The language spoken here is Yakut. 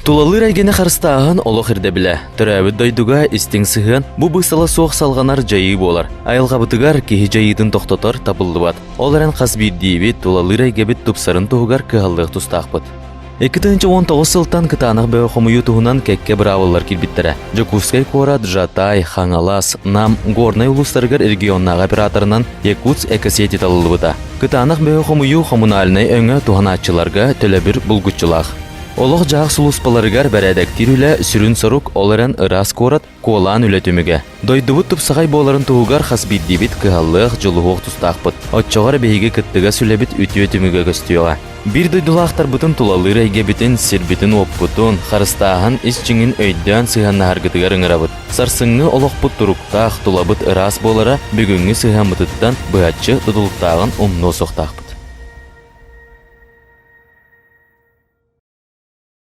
Тулалыыр эйгэни харыстааһын олох ирдэбилэ. Төрөөбүт дойдуга истиҥ сыһыан бу быыстала суох салҕанар дьайыы буолар. Айылҕабытыгар киһи дьайыытын тохтотор табыллыбат. Ол эрэн хас биирдиибит тулалыыр эйгэбит тупсарын туһугар кыһаллыах тустаахпыт. 2019 сылтан кытаанах бөҕө хомуйуу туһунан кэккэ быраабылалар киирбиттэрэ. Дьокуускай куорат, Жатай, Хаҥалас, Нам, Горнай улуустарыгар регионнааҕы операторынан Якутск экосети талыллыбыта. Кытаанах бөҕө хомуйуу хомунаальнай өҥө туһанааччыларга төлөбүр булгуччулаах. Олох-дьаһах сулууспаларыгар бэрээдэктиир үлэ сүрүн сорук, ол эрэн ыраас куорат, куолаан үлэ түмүгэ. Дойдубут тупсаҕай буоларын туһугар хас биирдиибит кыһаллыах, дьулуһуох тустаахпыт. Оччоҕо эрэ биһиги кыттыгас үлэбит үтүө түмүгэ көстүөҕэ. Биир дойдулаахтарбытын тулалыыр эйгэбитин, сирбитин-уоппутун, харыстааһын ис дьиҥин өйдөөн сыһыаннаһаргытыгар ыҥырабыт. Сарсыҥҥы олохпут туруктаах, тулабыт ыраас буолара бүгүҥҥү сыһыаммытыттан быһаччы тутулуктааҕын умнуо суохтаахпыт.